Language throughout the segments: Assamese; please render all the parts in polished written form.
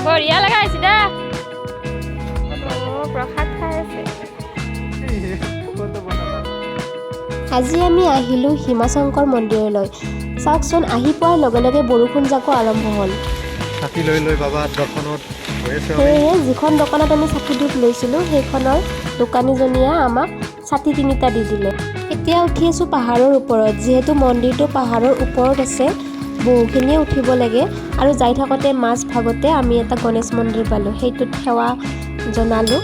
বঢ়িয়া লগা হৈছে দা। অ' প্ৰসাদ খাই আছে। আজি আমি আহিলোঁ হিমাশংকৰ মন্দিৰলৈ। চাওকচোন, আহি পোৱাৰ লগে লগে বৰষুণ জাকো আৰম্ভ হ'ল। ছাতি লৈ লৈ বাবা দৰ্শনত গৈ আছোঁ আমি। সেয়েহে যিখন দোকানত আমি চাকি ধূপ লৈছিলোঁ, সেইখনৰ দোকানীজনীয়ে আমাক ছাতি তিনিটা দি দিলে। এতিয়া উঠি আছোঁ পাহাৰৰ ওপৰত। যিহেতু মন্দিৰটো পাহাৰৰ ওপৰত আছে, বহুখিনিয়ে উঠিব লাগে। আৰু যাই থাকোঁতে মাজ ভাগতে আমি এটা গণেশ মন্দিৰ পালোঁ, সেইটোত সেৱা জনালোঁ।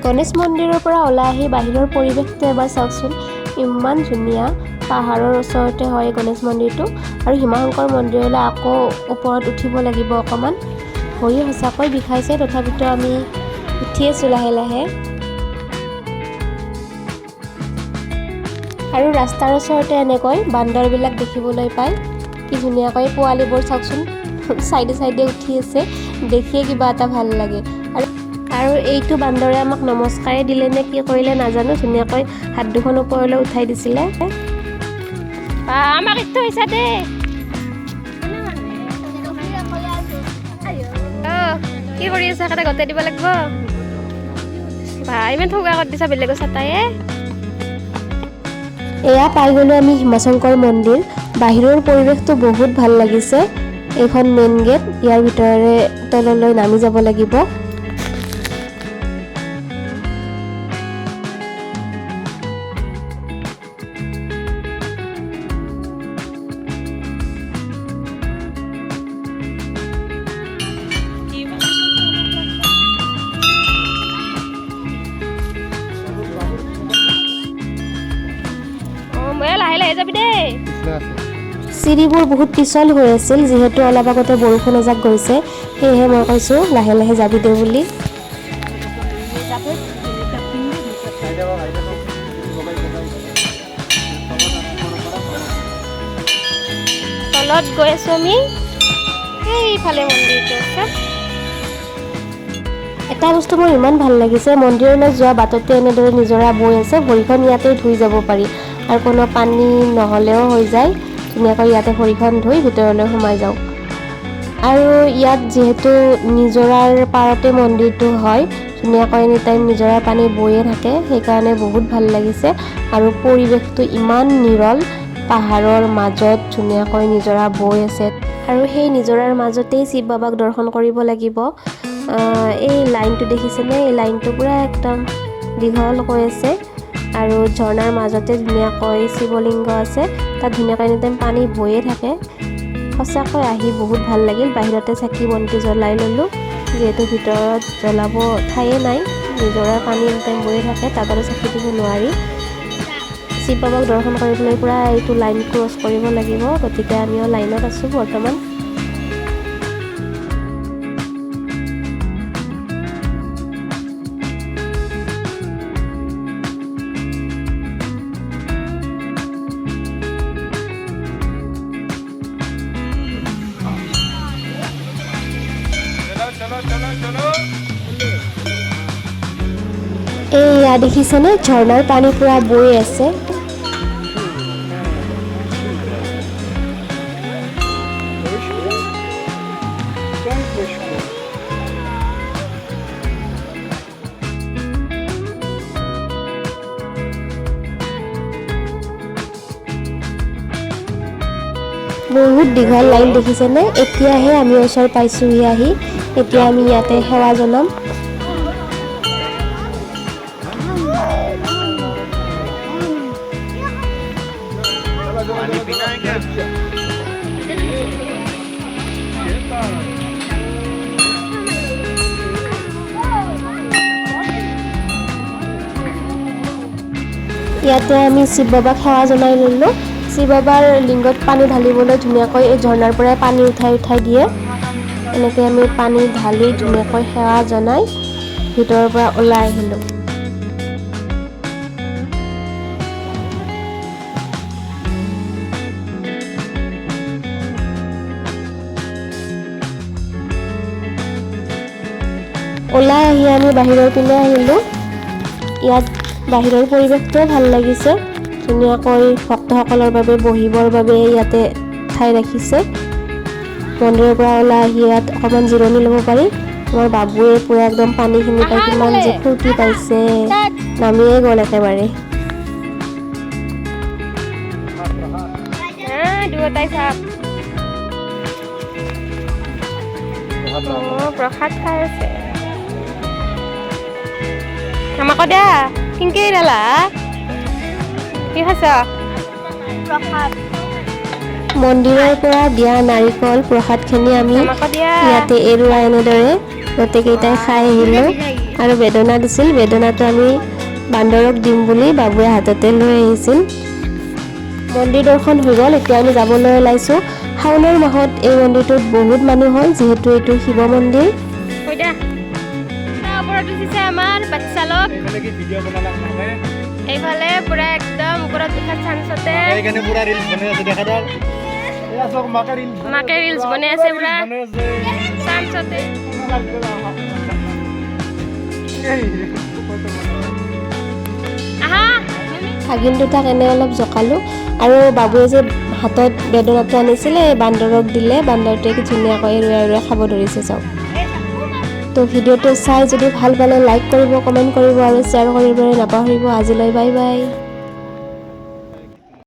গণেশ মন্দিৰৰ পৰা ওলাই আহি বাহিৰৰ পৰিৱেশটো এবাৰ চাওকচোন, ইমান ধুনীয়া। পাহাৰৰ ওচৰতে হয় গণেশ মন্দিৰটো। আৰু হিমাশংকৰ মন্দিৰলৈ আকৌ ওপৰত উঠিব লাগিব অকণমান। ভৰি সঁচাকৈ বিষাইছে, তথাপিতো আমি উঠি আছোঁ লাহে লাহে। আৰু ৰাস্তাৰ ওচৰতে এনেকৈ বান্দৰবিলাক দেখিবলৈ পায়। কি ধুনীয়াকৈ পোৱালিবোৰ চাওকচোন, চাইডে চাইডে উঠি আছে, দেখিয়ে কিবা এটা ভাল লাগে। আৰু এইটো বান্দৰে আমাক নমস্কাৰে দিলে নে কি কৰিলে নাজানো, ধুনীয়াকৈ হাত দুখন ওপৰলৈ উঠাই দিছিলে। বা, আমাক এইটো হৈছে দেই। অ' কি কৰি আছা? কাটা গোটাই দিব লাগিব। বা, ইমান ঠগা কৰি দিছা বেলেগৰ ছাতায়ে। এয়া পাই গ'লোঁ আমি হিমাশংকৰ মন্দিৰ। বাহিৰৰ পৰিৱেশটো বহুত ভাল লাগিছে। এইখন মেইন গেট, ইয়াৰ ভিতৰেৰে তললৈ নামি যাব লাগিব। অ' মই লাহে লাহে যাবি দেই। পিছলা আছে। চিৰিবোৰ বহুত পিছল হৈ আছিল, যিহেতু অলপ আগতে বৰষুণ এজাক গৈছে, সেয়েহে মই কৈছোঁ লাহে লাহে যাবি দে বুলি। খাই যাব, খাই যাব। বগাই বগাই। তলত গৈ আছোঁ আমি, সেইফালে মন্দিৰটো আছে। এটা বস্তু মোৰ ইমান ভাল লাগিছে, মন্দিৰলৈ যোৱা বাটতে এনেদৰে নিজৰা বৈ আছে, ভৰিখন ইয়াতে ধুই যাব পাৰি আৰু কোনো পানী নহ'লেও হৈ যায়। ধুনীয়াকৈ ইয়াতে ভৰিখন ধুই ভিতৰলৈ সোমাই যাওঁ। আৰু ইয়াত যিহেতু নিজৰাৰ পাৰতে মন্দিৰটো হয়, ধুনীয়াকৈ এনি টাইম নিজৰাৰ পানী বৈয়ে থাকে, সেইকাৰণে বহুত ভাল লাগিছে। আৰু পৰিৱেশটো ইমান নিৰল, পাহাৰৰ মাজত ধুনীয়াকৈ নিজৰা বৈ আছে আৰু সেই নিজৰাৰ মাজতেই শিৱ বাবাক দৰ্শন কৰিব লাগিব। এই লাইনটো দেখিছেনে? এই লাইনটো পূৰা একদম দীঘল হৈ আছে আৰু ঝৰ্ণাৰ মাজতে ধুনীয়াকৈ শিৱলিংগ আছে, তাত ধুনীয়াকৈ এনি টাইম পানী বৈয়ে থাকে। সঁচাকৈ আহি বহুত ভাল লাগিল। বাহিৰতে চাকি বন্তি জ্বলাই ল'লোঁ, যিহেতু ভিতৰত জ্বলাব ঠায়ে নাই, নিজৰাৰ পানী এনি টাইম বৈয়ে থাকে, তাত আৰু চাকি দিব নোৱাৰি। শিৱ বাবাক দৰ্শন কৰিবলৈ পূৰা এইটো লাইন ক্ৰছ কৰিব লাগিব, গতিকে আমিও লাইনত আছোঁ বৰ্তমান। এইয়া দেখিছেনে, ঝৰ্ণাৰ পানী পূৰা বৈ আছে। বহুত দীঘল লাইন দেখিছেনে? এতিয়াহে আমি ওচৰ পাইছোঁহি আহি। এতিয়া আমি ইয়াতে সেৱা জনাম। पानी पीना है क्या? ইয়াতে আমি শিৱ বাবাক সেৱা জনাই ল'লোঁ। শিৱ বাবাৰ লিংগত পানী ঢালিবলৈ ধুনীয়াকৈ এই ঝৰ্ণাৰ পৰাই পানী উঠাই উঠাই দিয়ে। এনেকৈ আমি পানী ঢালি ধুনীয়াকৈ সেৱা জনাই ভিতৰৰ পৰা ওলাই আহিলোঁ। ওলাই আহি আমি বাহিৰৰ পিনে আহিলোঁ। ইয়াত বাহিৰৰ পৰিৱেশটোও ভাল লাগিছে। ধুনীয়াকৈ ভক্তসকলৰ বাবে বহিবৰ বাবে ইয়াতে ঠাই ৰাখিছে। মন্দিৰৰ পৰা ওলাই আহি ইয়াত অকণমান জিৰণি ল'ব পাৰি। আমাৰ বাবুৱে পূৰা একদম পানীখিনি পাই কিমান যে ফূৰ্তি পাইছে, নামিয়ে গ'ল একেবাৰে। দুয়োটাই চাপ। অঁ, প্ৰসাদ খাই আছে। আমাকো দিয়া। কিনকে দালা কি খাইছ? প্ৰসাদ। মন্দিৰৰ পৰা দিয়া নাৰিকল প্ৰসাদখিনি আমি আমাকো দিয়া। ইয়াতে এৰুৱাই এনেদৰে গোটেইকেইটাই খাই আহিলোঁ। আৰু বেদনা দিছিল, বেদনাটো আমি বান্দৰক দিম বুলি বাবুৱে হাততে লৈ আহিছিল। মন্দিৰ দৰ্শন হৈ গ'ল, এতিয়া আমি যাবলৈ ওলাইছোঁ। শাওণৰ মাহত এই মন্দিৰটোত বহুত মানুহ হয়, যিহেতু এইটো শিৱ মন্দিৰ। কৈ দিয়া। তাৰ ওপৰত উঠিছে আমাৰ বাচ্চা লোক। এইফালে কি ভিডিঅ' বনালাক মাকে? এইফালে পুৰা একদম ওপৰত উঠাৰ চান্সতে। এইকাৰণে পুৰা ৰিলচ বনাই আছে, দেখা দাল। এয়া চাওক, মাকে ৰিলচ। মাকে reels বনাই আছে পুৰা। বনাই আছে। চান্সতে। এই, আহা। ভাগিন দুটাক এনে অলপ জোকালোঁ। আৰু বাবুৱে যে হাতত বেদনাটো আনিছিলে, এই বান্দৰক দিলে। বান্দৰটোৱে কি ধুনীয়াকৈ এৰুৱাই এৰুৱাই খাব ধৰিছে চাওক। তো ভিডিঅ'টো চাই যদি ভাল পালে লাইক কৰিব, কমেণ্ট কৰিব আৰু শ্বেয়াৰ কৰিবলৈ নাপাহৰিব। আজিলৈ বাই বাই।